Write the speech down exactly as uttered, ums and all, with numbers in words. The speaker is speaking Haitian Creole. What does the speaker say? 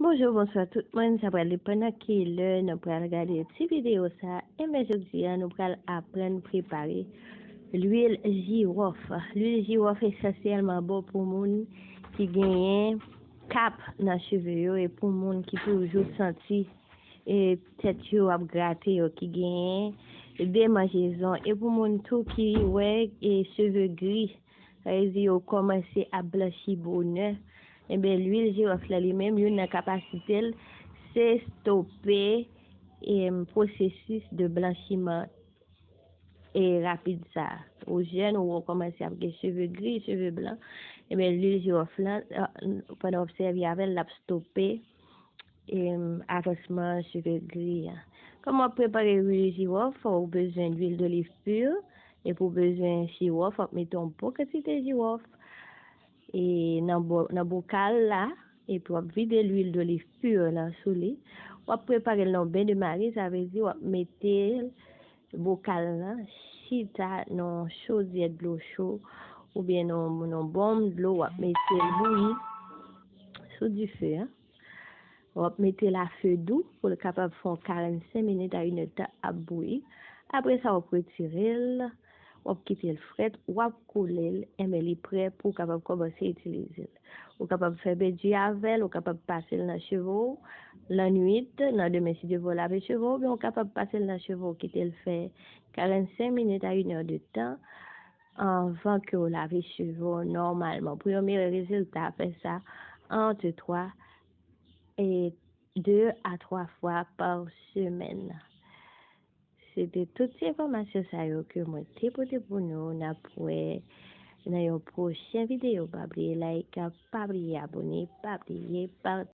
Bonjou, bonswa tout moun. Sa pral depann nan ki lè nou pral gade ti videyo sa. Enben, jodi a, nou pral aprann prepare lwil jiwòf. Lwil jiwòf esansyèlman bon pou moun ki genyen kap nan cheve yo e pou moun ki toujou santi e tèt yo ap grate yo, ki genyen demanjezon, e pou moun tou ki wè e cheve gri, sa vle di yo kòmanse ap blanchi bonè. Enben, lwil jiwòf la li menm, youn nan kapasite l, se stope e pwosesis de blanchiman e rapid sa. Ou jèn, ou kòmanse ap gen cheve gri, cheve blan, enben, lwil jiwòf lan, pandan w ap sèvi avè l, l ap stope e avansman cheve gri a. Kòman w ap prepare lwil jiwòf? Ou bezwen lwil doliv pur, epi w bezwen jiwòf, w ap mete yon bon kantite jiwòf e nan bo, nan bokal la, epi w ap vide lwil doliv pur lan sou li. W ap prepare l nan yon ben de mari, sa vle di w ap mete bokal lan chita nan yon chodyè dlo cho oubyen nan yon, nan yon bonm dlo, w ap mete l bouyi sou dife a. W ap mete l a fe dou pou l kapab fè yon karannsenk minit a inèdtan ap bouyi. Apre sa, w ap retire l, w ap kite l frèt, w ap koule l, enben li prè pou w kapab kòmanse itilize l. Ou kapab fè bedwi avè l, ou kapab pase l nan cheve w lannwit, nan demen si Dye vle w lave cheve w, oubyen ou kapab pase l nan cheve w, kite l fè karannsenk minit a inèdtan anvan ke w lave cheve w nòmalman. Pou yon meyè rezilta, fè sa ant twa e de a twa fwa pa semèn. Se te tout ti enfòmasyon sa yo ke mwen te pote pou nou. N ap wè nan yon pwochen videyo. Pa bliye like, pa bliye abone, pa bliye pataje.